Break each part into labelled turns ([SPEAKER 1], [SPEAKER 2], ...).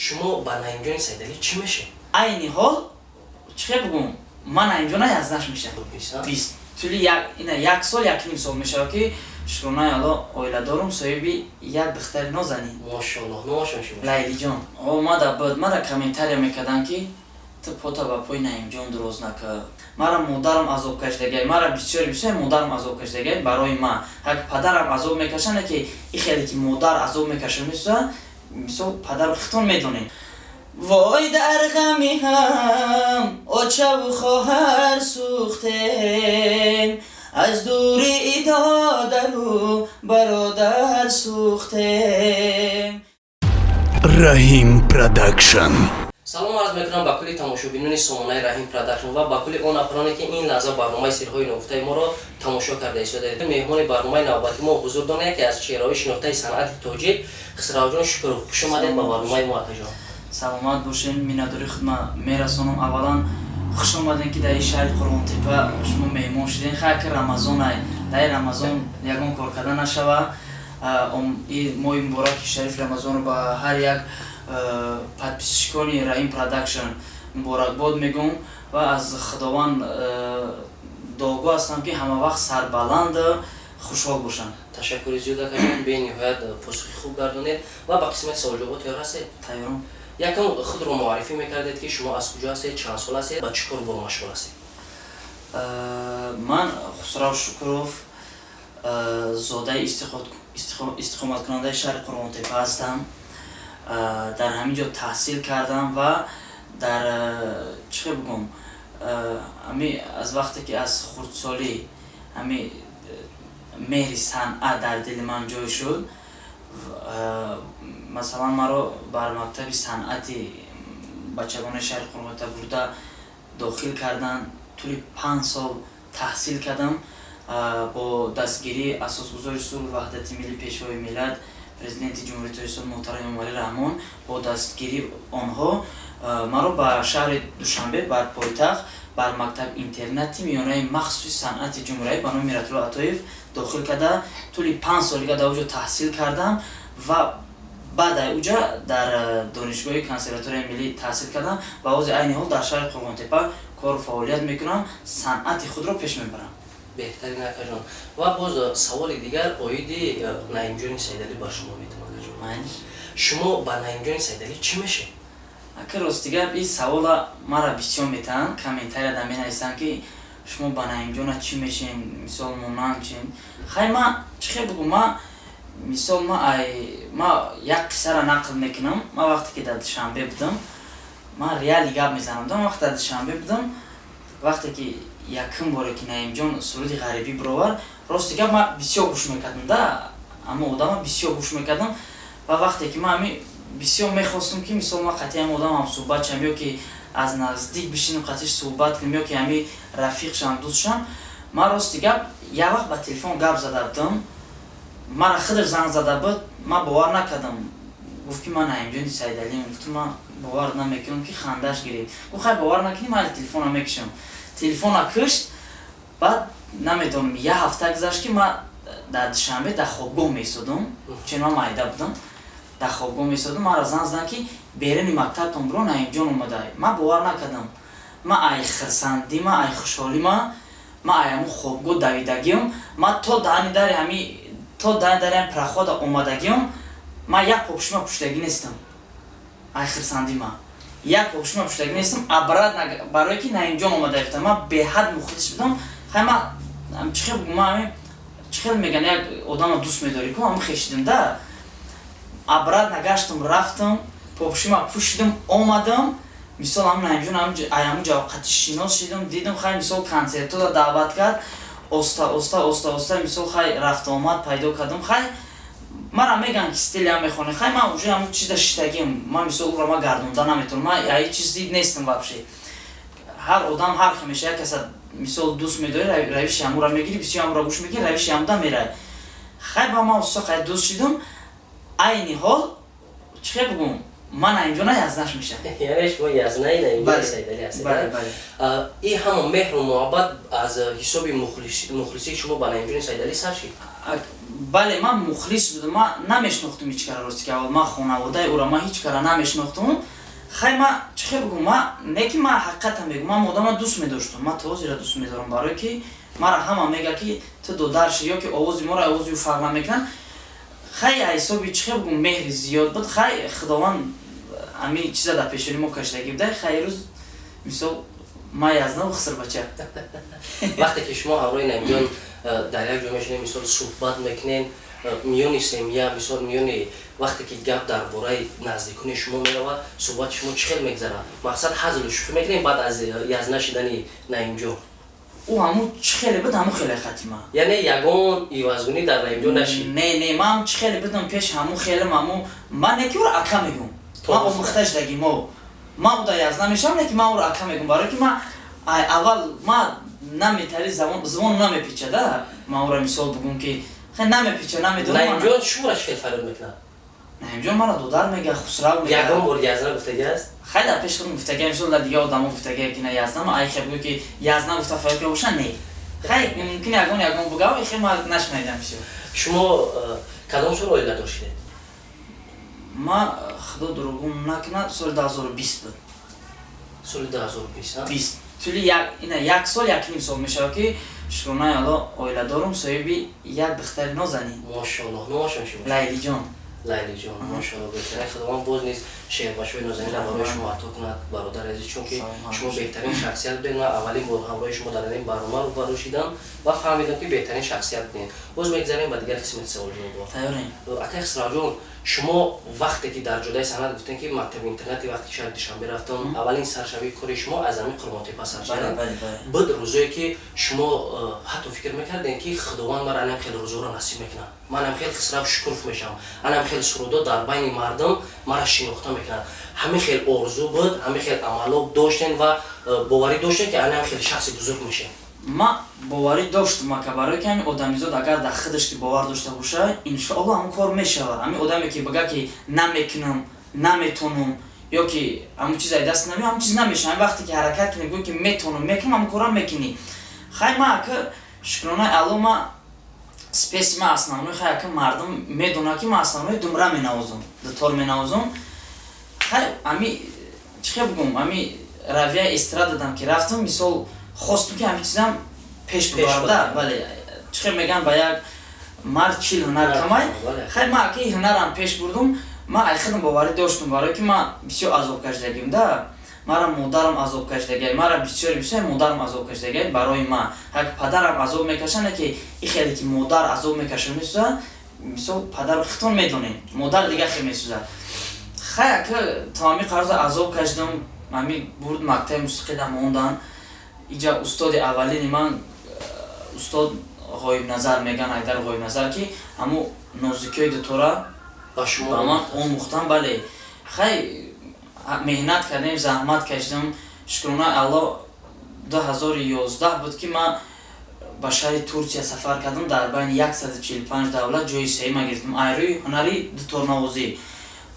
[SPEAKER 1] Шумо ба Наимҷони Сайдалӣ чӣ мешед?
[SPEAKER 2] Айни ҳол, чӣ хел бугум, ман Наимҷона язнаш мешавам. 20 тӯли як ина як сол, 1,5 сол мешавад, ки, шукронаи Алло, оила дорум, соҳиби як духтари нозанин.
[SPEAKER 1] Мошоаллоҳ, номашон чӣ бошад?
[SPEAKER 2] Лайлиҷон. Омада буд, мара комментария мекарданд, ки ту пота ба пои Наимҷон дуроз накард. Мара модарам азоб кашидагай, мара бисёри бисёри модарам азоб кашидагай барои ман. Ҳак падарам азоб мекашанд, ки и хеле ки модар азоб мекаша, месӯза. Мисол, падару хитон медонед. Вой, дар ғами ҳам очаву хоҳар сӯхтем, аз дури додару бародар сӯхтем.
[SPEAKER 3] Раҳим Продакшн.
[SPEAKER 1] Салом арз мекунам ба кулли тамошобинони сомонаи Раҳим Продакшн ва ба кулли он нафароне, ки ин лаҳза барномаи «Сирҳои ногуфтаи» моро тамошо карда истодаед. Меҳмони барномаи навбати мо ҳузур доранд яке аз чеҳраҳои шинохтаи санъати тоҷик, Хисравҷон Шукуров. Хуш омадед ба барномаи мо, акаҷон.
[SPEAKER 2] Саломат бошед, миннатдории худма мерасонам. Аввалан, хуш омадем, ки дар ин шаҳри Қурғонтепа шумо меҳмон шудем. Хайр, ки Рамазонай, дар ин Рамазон ягон кор карда нашава. Моҳи мубораки шарифи Рамазонро ба ҳар як подписчикони Раҳим Продакшн муборакбод мегӯм ва аз Худованд дуогӯ ҳастам, ки ҳама вақт сарбаланд, хушҳол бошанд.
[SPEAKER 1] Ташаккури зиёд, акаҷон, бениҳоят посухи хуб гардонед ва ба қисмати саволҷавоб тайёр ҳастед?
[SPEAKER 2] Тайёрам.
[SPEAKER 1] Якам худро муаррифӣ мекардед, ки шумо аз куҷо ҳастед, чанд сол ҳастед, ба чӣ кор бо машғул ҳастед?
[SPEAKER 2] Ман Хусрав Шукуров, зодаи истиқоматкунандаи шаҳри Қурғонтепа ҳастам. Дар ҳамин ҷо таҳсил кардам ва дар, чӣ хел бигӯм, ҳами аз вақте ки аз хурдсолӣ ҳами меҳри санъат дар дили ман ҷой шуд, масалан, маро бар мактаби санъати бачагонаи шаҳри Қурғонтепа бурда дохил карданд. Тӯли 5 сол таҳсил кардам. Бо дастгирии асосгузори сулҳу ваҳдати миллӣ, Пешвои миллат, Президенти Ҷумҳурии Тоҷикистон муҳтарам Эмомалӣ Раҳмон, бо дастгирии онҳо маро ба шаҳри Душанбе, бар пойтахт, бар мактаб интернати миёнаи махсуси санъати ҷумҳуриявӣ ба номи Миратулло Атоев дохил карда, тӯли 5 солига дар оҷо таҳсил кардам ва баъд ай уҷа дар донишгоҳи консерваторияи миллӣ таҳсил кардам ва ҳозир, айни ҳол, дар шаҳри Қурғонтепа кору фаъолият мекунам, санъати худро пеш мебарам.
[SPEAKER 1] Беҳтарин, акаҷон. Ва боз саволи дигар оиди Наимҷони Сайдалӣ ба шумо метам, акаҷон. Шумо ба Наимҷони Сайдалӣ чӣ мешед?
[SPEAKER 2] Ака, рости гап, ин савола мара бисёр метаҳанд, комментарияда менависанд, ки шумо ба Наимҷона чӣ мешем, мисол, монанд чем. Хай, ман чӣ хел бугум, ма, мисол, ма ай ма як қиссара нақл мекунам. Ма вақте ки дар Душанбе будам, ман реально гап мезанам, да, вақте дар Душанбе будам, вақте ки якум боре ки Наимҷон суруди «Ғарибӣ» бировард, рости гап, ман бисёр гӯш мекардам, да, аммо одама бисёр гӯш мекардам. Ва вақте ки ман ҳами бисёр мехостум, ки, мисол, ман қатъи ҳами одам ҳамсӯҳбат шавам ё ки аз наздик бишинем, қатъиш суҳбат кунем ё ки ҳами рафиқ шавам, дӯст шавам, ман, рости гап, як вақт ба телефон гап зада будам, мара худаш занг зада буд. Ман бовар накардам. Гуфт, ки ман Наимҷони Сайдалиам. Гуфтум, ман бовар намекунам, ки хандаш гирифт. Гуфт: «Хай, бовар накунӣ, ман телефона мекушам». Телефона кушт. Баъд намедонам, як ҳафта гузашт, ки ман дар Душанбе дар хобгоҳ меистодум, чун ман майда будам, дар хобгоҳ меистодум, маро занг заданд, ки беруни мактабтон биро, Наимҷон омада. Ман бовар накардам. Ман ай хирсандима, ай хушҳолима, ман ай ҳамун хобгоҳ давидагиам, ман то даҳани дари ҳами прохода омадагиам, ман як попушма пуштагӣ нестам. Ай хирсандима як попушма пуштагӣ нестам. Обратно, барое ки Наимҷон омада гуфтам, ман беҳад мухлис будам. Хай, ман чӣ хел бугум, ман чӣ хел меган, як одама дӯст медорӣ ку, ҳамн хешидим, да. Обратно гаштам, рафтам, попушима пӯшидам, омадам. Мисол, ҳам Наимҷон ай ҳамун ҷо қатъи шинос шидам, дидам. Хай, мисол, консертода даъват кард, оста оста, оста оста, мисол, хай, рафтуомад пайдо кардам. Хай, мара меган, ки стилям мехоне. Хай, ман уже ҳамун чизда шиштагим. Ман, мисол, ӯро ма гардонда наметавонам, ман ай чиз дид нестам вообще. Ҳар одам ҳар хел меша. Як каса, мисол, дӯст медорӣ, равиши ҳамура мегирӣ, бисёр ҳамура гӯш мекунӣ, равиши ҳамуда меравӣ. Хай, ба ман уста, хай, дӯст шидам. Айни ҳол, чӣ хел бугум. Ман Наимҷона язнаш мешавам.
[SPEAKER 1] Яъне шумо язнаи Наимҷони Саидалӣ ҳастед.
[SPEAKER 2] Бале.
[SPEAKER 1] Ин ҳама меҳру муҳаббат аз ҳисоби мухлисии шумо ба Наимҷони Саидалӣ сар шид?
[SPEAKER 2] Бале, ман мухлис будам. Ман намешнохтум ҳеҷ кара, рости ки аввал ман хонаводаи ӯро ман ҳеҷ кара намешнохтум. Хай, ман чӣ хел бигӯм, ман не ки ман ҳақиқатан мегӯм, ман модама дӯст медоштум, ман то ҳозира дӯст медорам, барое ки мара ҳама мега, ки ту додарши ё ки овози моро овози ӯ фарқ намекунад. Хай, ҳисоби чӣ хел бигӯм, меҳри зиёд буд. Хай, Худованд ами чиза дар пешони мо кашидагӣ буда. Хай, рӯз мисол ман язнаву хисрбача.
[SPEAKER 1] Вақте ки шумо ҳамроҳи Наимҷон дар як ҷо мешинед, мисол, суҳбат мекунед, миёни семья, мисол, миёни вақте ки гап дар бораи наздикони шумо меравад, суҳбати шумо чӣ хел мегзарад? Мақсад, ҳазлу шӯхӣ мекунем баъд аз язна шидани Наимҷон?
[SPEAKER 2] Ӯ ҳамун чӣ хеле буд, ҳамун хеле хатима.
[SPEAKER 1] Яъне ягон ивазгунӣ дар Наимҷон нашид?
[SPEAKER 2] Не, ман чӣ хеле будам пеш, ҳамун хелем, ҳамун. Ман не ки ӯро ака мегӯм, ман омӯхта шудагӣ мо, ман ӯ да язна мешавам, не ки ман ӯро ака мегӯм, барое ки ман аввал ман наметари, забон намепечада, ман ӯро мисол бугум ки хе намепеча, намедонам.
[SPEAKER 1] Наимҷон шуморо чӣ хел фарёд мекунад?
[SPEAKER 2] Наимҷон мара додар мега, Хусрав мега.
[SPEAKER 1] Ягон бор язна гуфтагӣ аст?
[SPEAKER 2] Хай, дар пеш худам гуфтагӣ, мисол, дар дигар одамо гуфтагӣ, ки на язна, ай хе бугӯ ки язна гуфта фарёд ка боша, не. Хай, мумкин ягон бугав, хе ман нашунидам бисёр.
[SPEAKER 1] Шумо кадом сол оиладор шудед?
[SPEAKER 2] Ма, Худо дурӯғум накунад, соли 2020 буд.
[SPEAKER 1] Соли 2020?
[SPEAKER 2] Бист, тӯли як ина як сол, якним сол мешавад, ки шукронаи Алло оиладорум, соҳиби як духтари нозанин.
[SPEAKER 1] Мошоаллоҳ, номашон чӣ бошад?
[SPEAKER 2] Лайлиҷон.
[SPEAKER 1] Лайлиҷон, мошоалло, беҳтарин. Худованд боз низ шербачаҳои нозанина барои шумо ато кунад, бародари азиз, чунки шумо беҳтарин шахсият будед. Ман аввалин бор ҳамроҳи шумо дар ин барнома рӯбарӯ шидам ва фаҳмидам, ки беҳтарин шахсият будед. Боз мегзарем ба дигар қисмати саволҷавобҳо.
[SPEAKER 2] Тайёрем.
[SPEAKER 1] Акай Хисравҷон, шумо вақте ки дар ҷодаи санъат, гуфтем, ки мактаби интернати, вақте ки шаҳри Душанбе рафтам, аввалин саршавии кори шумо аз ҳамин Қурғонтепа сар шуд. Буд рӯзое, ки шумо ҳатто фикр мекардем, ки Худованд мара анам хеле рӯзоро насиб мекунад, манам хеле Хисрав Шукуров мешавам, анам хеле сурудо дар байни мардум мара шинохта мекунад? Ҳамин хел орзу буд, ҳамин хел амало доштем ва боварӣ доштем, ки анам хеле шахси бузург мешавем?
[SPEAKER 2] Ма боварӣ доштум, ака, барое ки ҳамин одамизод агар дар худаш ки бовар дошта боша, иншоалло ҳамон кор мешавад. Ҳамин одаме ки бага, ки намекунам, наметонам ё ки ҳамон чиз ай даст намеояд, ҳамон чиз намешавад. Ҳамин вақте ки ҳаракат кунӣ, гӯӣ, ки метонам, мекунам, ҳамон корам мекунӣ. Хай, ма, ака, шукронаи Алло, ма спеси ма основной, хай, ака, мардум медонад, ки ма основной думра менавозам, дутор менавозам. Хай, ами чӣ хел бигӯм, ами равияи эстрада дам ки рафтам, мисол, хостум, ки ҳамин чизам пеш бибарда. Бале, чӣ хел мегӯям, ба як мард 40 ҳунар камай. Хай, ма, аки, ҳунарам пеш бурдум. Ма ай худам боварӣ доштум, барое ки ма бисёр азоб кашидагим да. Мара модарам азоб кашидагай, мара бисёри бисёр модарам азоб кашидагай барои ма. Ҳак, падарам азоб мекаша, не ки и хеле ки модар азоб мекаша, месӯза. Мисол, падар худтон медонем, модар дига хел месӯзад. Хай, ака, то ҳами қарза азоб кашидам. Ҳами бурд мактаби мусиқида мондан. Иҷа устоди аввалини ман устод Ғоибназар меган, Айдар Ғоибназар, ки ҳамун нозикиҳои дутора ба ман омӯхтан. Бале, хай, меҳнат кардем, заҳмат кашидам. Шукронаи Алло, 2011 буд, ки ман ба шаҳри Турсия сафар кардам, дар байни 145 давлат ҷои сеюма гирифтам айрӯи ҳунари дуторнавозӣ.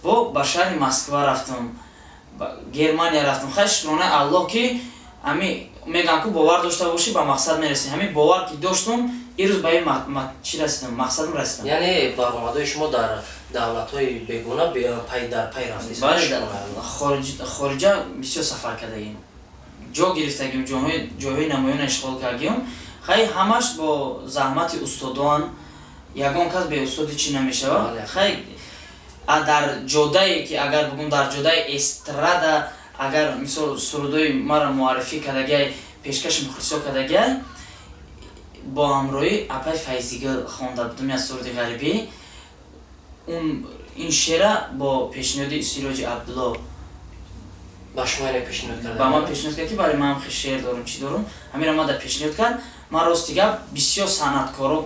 [SPEAKER 2] Бо ба шаҳри Москва рафтам, Германия рафтам. Хай, шукронаи Аллоҳ, ки ҳами мегӯям, ку бовар дошта бошӣ, ба мақсад мерасӣ. Ҳамин бовар ки доштум, ирӯз ба ин чӣ расидам, мақсадам расидам.
[SPEAKER 1] Яъне баромадҳои шумо дар давлатҳои бегона пай дар пай рафтед?
[SPEAKER 2] Бале, хориҷа бисёр сафар кардагим, ҷо гирифтагим, ҷойҳои намоён ишғол кардагим. Хай, ҳамаш бо заҳмати устодон, ягон кас беустоди чӣ намешавад. Хай, дар ҷодае ки агар бигӯм, дар ҷодаи эстрада, агар мисол сурудои маро муаррифӣ кардагиай, пешкаши мухлисо кардагиай, бо ҳамроҳӣ апай Файзигул хонда будум як суруди ғарибӣ. Ин шеъра бо пешниҳоди Сироҷи Абдулло.
[SPEAKER 1] Ба шумо ине пешниҳод карда?
[SPEAKER 2] Ба ман пешниҳод кард, ки бале, ман хел шеър дорум, чӣ дорум, ҳаминро ман да пешниҳод кард. Ман, рости гап, бисёр санъаткоро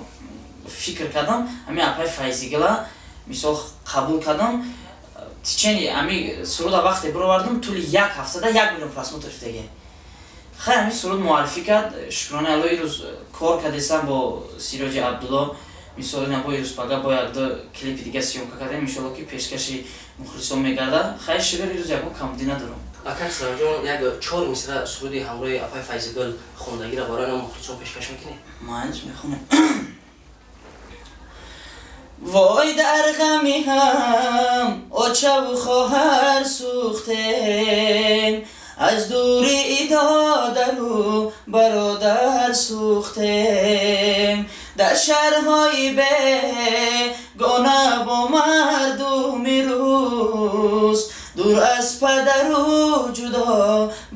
[SPEAKER 2] фикр кардам, ҳамин апай Файзигула мисол қабул кардам. Течение ами суруда вақте бировардам, тӯли як ҳафтада 1 миллион просмотр шудаги. Хай, ҳамин суруд муаррифӣ кард. Шукронаи Алло, ирӯз кор кардесам бо Сироҷи Абдулло. Мисол, ина бо ирӯз бо якду клипи дига съёмка кардем, иншолло, ки пешкаши мухлисон мегардад. Хай, шукр, ирӯз ягон камбудӣ надорам.
[SPEAKER 1] Ака Хисравҷон, як чор мисра суруди ҳамроҳи апай Файзигул хондагиро барои мухлисон пешкаш мекунед?
[SPEAKER 2] Майнаш, мехонем. Вой, дар ғами ҳам очаву хоҳар сӯхтем, аз дури додару бародар сӯхтем, дар шаҳрҳои бегона бо мардуми рӯз, дур аз падару ҷудо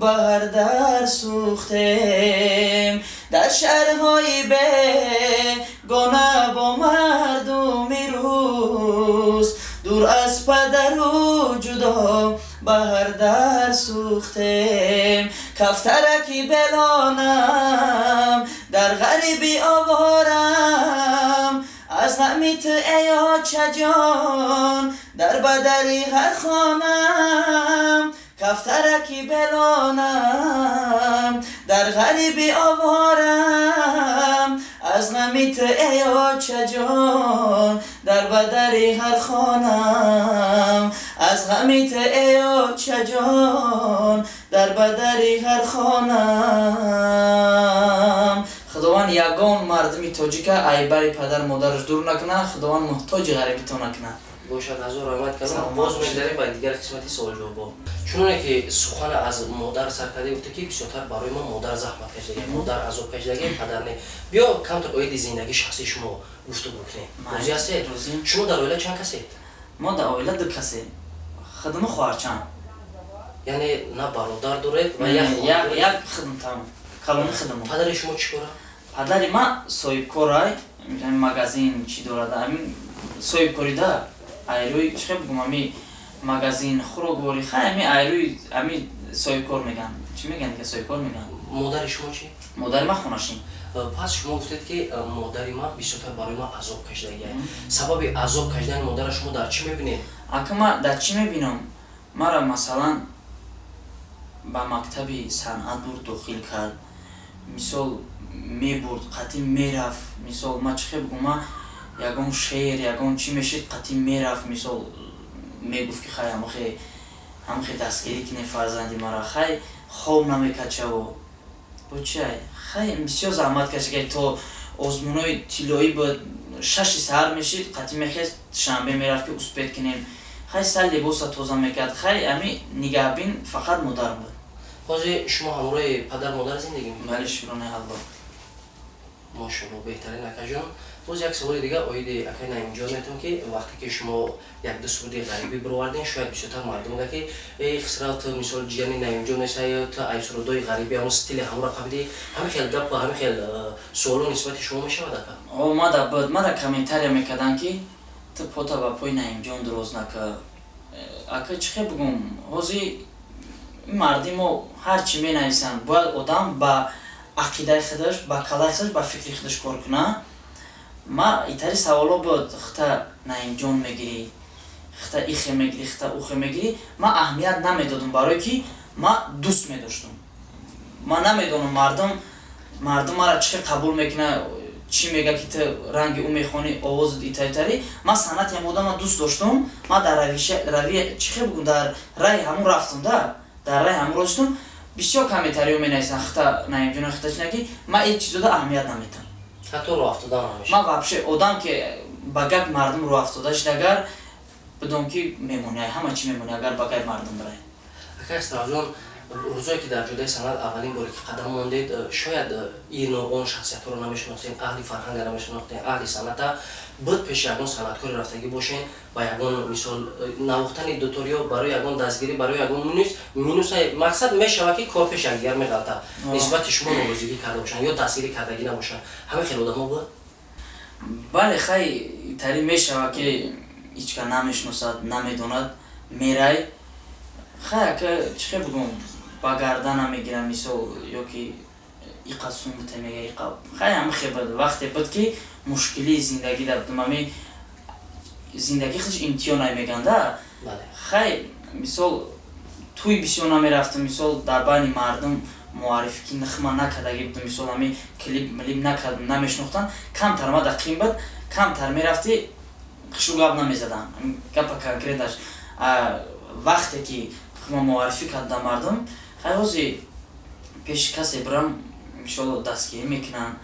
[SPEAKER 2] ба ҳар дар сӯхтем, дар шаҳрҳои бегона бо мардуми рӯз, дур аз падару ҷудо ба ҳар дар сӯхтем. Кафтараки белонам, дар ғарибӣ овораам, аз ғами ту, эй очаҷон, дар бадари ҳар хонам. Кафтараки белонам, дар ғарибӣ овораам, аз ғами ту, эй очаҷон, дар бадари ҳар хонам, аз ғами ту, эй очаҷон, дар бадари ҳар хонам. Худованд ягон мардуми тоҷика айбари падар модараш дур накунад, Худованд муҳтоҷи ғарибито накунад.
[SPEAKER 1] Бошад, ҳазор раҳмат кардам. Боз мегзарем ба дигар қисмати суолҷавобҳо. Чуноне ки сухан аз модар сар карда, гуфта ки бисёртар барои мо модар заҳмат кашидаги, модар азоб кашидаги, падар не. Биё, камтар оиди зиндагии шахсии шумо гуфтугӯ кунем. Розӣ ҳастед? Шумо дар оила чанд касед?
[SPEAKER 2] Мо дар оила ду касем, худму хоҳарчам.
[SPEAKER 1] Яъне на бародар доред ва
[SPEAKER 2] як худм, тамом, калони худм.
[SPEAKER 1] Падари шумо чӣ кора?
[SPEAKER 2] Падари ман соҳибкорай, магазин чӣ дорад, ҳамин соҳибкорида, айрӯи чӣ хел бигӯм, ами магазин хӯрокворӣ, хай, ами айрӯи ами соҳибкор меган, чӣ меган дига, соҳибкор меган.
[SPEAKER 1] Модари шумо чӣ?
[SPEAKER 2] Модари ман хонашин.
[SPEAKER 1] Пас шумо гуфтед, ки модари ман бисёртар барои ман азоб кашидагия. Сабаби азоб кашидани модара шумо дар чӣ мебинед?
[SPEAKER 2] Ака, ман дар чӣ мебинам? Мара, масалан, ба мактаби санъат бурд, дохил кард. Мисол, мебурд, қатъи мерафт. Мисол, ман чӣ хел бигӯм, ман ягон шеър, ягон чӣ мешид, қатъи мерафт. Мисол, мегуфт, ки хай, ҳамахе дастгирӣ кине фарзанди мара. Хай, хоб намекард шаво, бо чиай. Хай, бисёр заҳмат кашида то озмунои тиллоӣ. Ба 6-и саҳар мешид, қатъи мехест, шанбе мерафт, ки успеть кунем. Хай, сар либоса тоза мекард. Хай, ами нигаҳбин фақат модарам буд.
[SPEAKER 1] Ҳозир шумо ҳамроҳи падар модар зиндагӣ мекунед?
[SPEAKER 2] Бале, шукронаи Аллоҳ.
[SPEAKER 1] Мошалло, беҳтарин, акаҷон. Боз як саволи дига оиди акаи Наимҷон метавон, ки вақте ки шумо як ду суруди ғарибӣ бировардем, шояд бисёртар мардум гӯяд, ки эй Хисрав, ту, мисол, ҷияни Наимҷон неста, ё ту ай сурудҳои ғарибӣ ҳамон стили ҳамонро қабидӣ. Ҳамин хел гап ва ҳамин хел суоло нисбати шумо мешавад, ака?
[SPEAKER 2] О, мада буд, мада комментария мекарданд, ки ту пота ба пои Наимҷон дуроз нака. Ака, чӣ хел бигӯм, ҳозир марди мо ҳар чӣ менависанд, бояд одам ба ақидаи худаш, ба калаи худаш, ба фикри худаш кор кунад. Ма итари саволо буд: хита Наимҷон мегирӣ, хита ихе мегирӣ, хита ухе мегирӣ. Ма аҳамият намедодам, барое ки ма дӯст медоштам. Ма намедонам, мардум мара чӣ хел қабул мекунад, чӣ мега, ки ту ранги ӯ мехонӣ, овозат итари. Ма санъати ҳам одама дӯст доштум. Ма дар равия, чӣ хел бигӯм, дар раи ҳамун рафтум, да дар раи ҳамун роштум. Бисёр комментариҳо менависанд: хита Наимҷона, хита чинаки. Ма ин чизода аҳамият наметам.
[SPEAKER 1] Ҳатто роҳ афтода намешавад?
[SPEAKER 2] Ман вообще одам ки ба гапи мардум роҳ афтода шид, агар бидон, ки мемонӣ, ҳама чӣ мемонӣ, агар ба гапи мардум бирай.
[SPEAKER 1] Ака Хисравҷон, рӯзое ки дар ҷодаи санъат аввалин боре ки қадам мондед, шояд ину он шахсиятҳоро намешинохтем, аҳли фарҳанга намешинохтем, аҳли санъата буд. Пеши ягон санъаткоре рафтагӣ бошен, ба ягон, мисол, навохтани дуториё, барои ягон дастгирӣ, барои ягон минуса, мақсад мешавад, ки кор пеши якдигар меғалта, нисбати шумо норозигӣ карда бошанд ё дастгирӣ кардагӣ набошанд, ҳамин хел одамо буд?
[SPEAKER 2] Бале, хай, итари мешавад, ки ҳеч кас намешиносад, намедонад, мерай. Хай, ака, чӣ хел бигӯм, ба гардана мегирам, мисол, ё ки иқа сум бута мега, иқа. Хай, ҳама хел буд. Вақте буд, ки мушкилии зиндагӣ дар будум. Ами зиндагӣ худаш имтиҳонай меганда. Хай, мисол, тӯй бисёр намерафтам, мисол, дар байни мардум муаррифӣ ки нихма накардагӣ будум. Мисол, ами клип милип накардам, намешинохтам, камтар ма дақим буд. Камтар мерафтӣ, хушу гап намезадан, гапа конкреташ. Вақте ки ма муаррифӣ кардам мардум, хай, ҳози пеши касе бирам, иншолло, дастгирӣ мекунанд.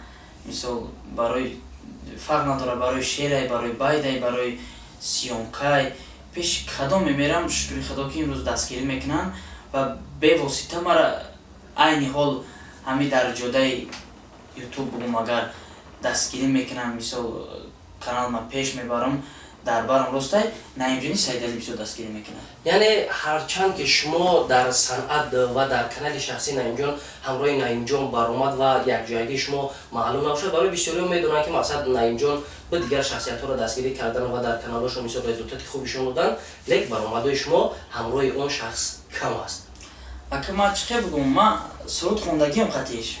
[SPEAKER 2] Мисол, барои фарқ надорад, барои шерай, барои байдай, барои съёмкай, пеши кадоме мерам, шукри Худо, ки имрӯз дастгирӣ мекунанд ва бевосита мара айни ҳол ҳами дар ҷодаи Ютуб бугум, агар дастгирӣ мекунам, мисол, канал ма пеш мебарам, дар барам ростай Наимҷони Саидалӣ бисёр дастгирӣ мекунад.
[SPEAKER 1] Яъне ҳарчанд ки шумо дар санъат ва дар канали шахсии Наимҷон, ҳамроҳи Наимҷон баромад ва якҷоягии шумо маълум набошад, барои бисёриҳо медонанд, ки мақсад Наимҷон ба дигар шахсиятҳоро дастгирӣ кардан ва дар каналҳошон мисол результати хубишон додан, лек баромадҳои шумо ҳамроҳи он шахс кам аст.
[SPEAKER 2] Ака, ма чӣ хел бигӯм, ма суруд хондагиам, қатиш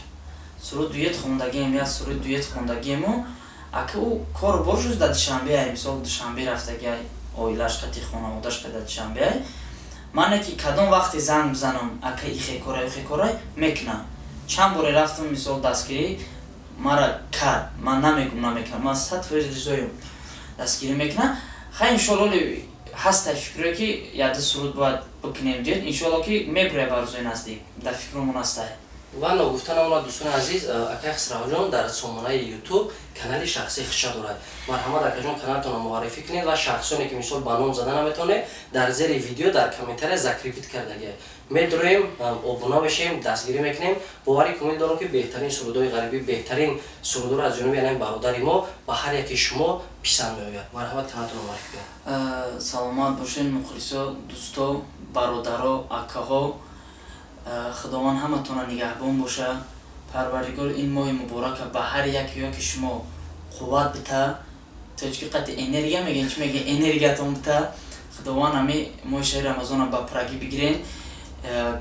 [SPEAKER 2] суруд дуэт хондагиам, як суруд дуэт хондагиаму. Ака, ӯ кору боршуз дар Душанбе ай, мисол, Душанбе рафтаги ай, оилаш қати, хонаводаш қати дар Душанбе ай. Мане ки кадом вақте занг бизанам, ака, ихе корай, ихе корай, мекунам. Чанд боре рафтам, мисол, дастгирӣ мара кард. Ман намегум намекунам, ман 100% ризоюм, дастгирӣ мекунам. Хай, иншолло, ҳастай фикрое, ки яда суруд бояд бикунем дед, иншолло, ки мебуря ба рӯзои наздик, дар фикрумон ҳастай.
[SPEAKER 1] Ва ногуфта намонад, дӯстони азиз, акай Хисравҷон дар сомонаи Ютуб канали шахсии хиша дорад. Марҳамат, акаҷон, каналтонро муаррифӣ кунед ва шахсоне, ки мисол ба ном зада наметавонед, дар зери видео дар комментария закрепить кардагия, медроем, обуна мешем, дастгирӣ мекунем. Боварӣ комил дорам, ки беҳтарин сурудҳои ғарибӣ, беҳтарин сурудҳоро аз ҷониби янаи бародари мо ба ҳар яки шумо писанд меояд. Марҳамат, каналтонро муаррифӣ кунед.
[SPEAKER 2] Саломат бошед, мухлисо, дӯсто, бародаро, акаҳо. Худованд ҳаматонро нигаҳбон боша. Парвардигор ин моҳи муборака ба ҳар як ёки шумо қувват бита. Тоҷики қати энергия мегӯен, чӣ мегӯен, энергиятон бита. Худованд ҳами моҳи шаҳри Рамазона ба пуррагӣ бигирен.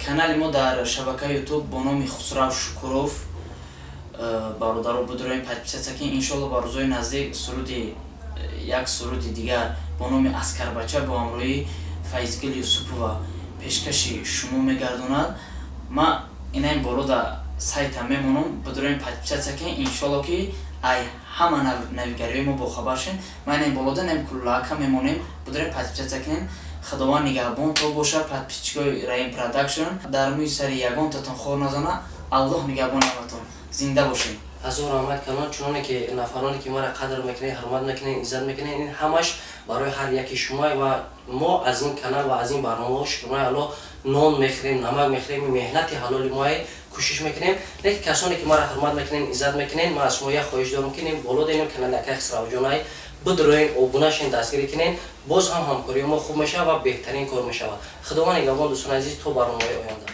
[SPEAKER 2] Канали мо дар шабакаи Ютуб бо номи Хусрав Шукуров, бародаро, будроем, подписаться кунед. Иншолло, ба рӯзои наздик суруди, як суруди дигар бо номи «Аскарбача» бо ҳамроҳии Файзгул Юсупова пешкаши шумо мегардонад. Ма инаин боло да сайта мемонам, бидроем, подписаться кунед. Иншолло, ки ай ҳама навигариҳои мо бохабар шен. Ма инаин боло да наим куллаака мемонем, бидроем, подписаться кунед. Худованд нигаҳбон то боша. Подписчикои Раим Продакшн, дар мӯи сари ягонтатон хор назана. Аллоҳ нигаҳбони ҳаматон, зинда бошед.
[SPEAKER 1] Ҳазор раҳмат калон. Чуноне ки нафароне, ки маро қадр мекунед, ҳурмат мекунед, иззат мекунед, ин ҳамаш барои ҳар яки шумо. Ва мо аз ин канал ва аз ин барномаҳо, шукрона Аллоҳ, нон мехӯрем, намак мехӯрем, меҳнати ҳалоли моe, кӯшиш мекунем. Лекин касоне, ки маро ҳурмат мекунед, иззат мекунед, ман аз шумо як хоҳиш дорам, ки боло денем канали акай Хисравҷонай, бидроен, обуна шен, дастгирӣ кунед. Боз ҳам ҳамкории мо хуб мешавад ва беҳтарин кор мешавад. Худованд нигаҳбон, дӯстони азиз, то барномаи оянда.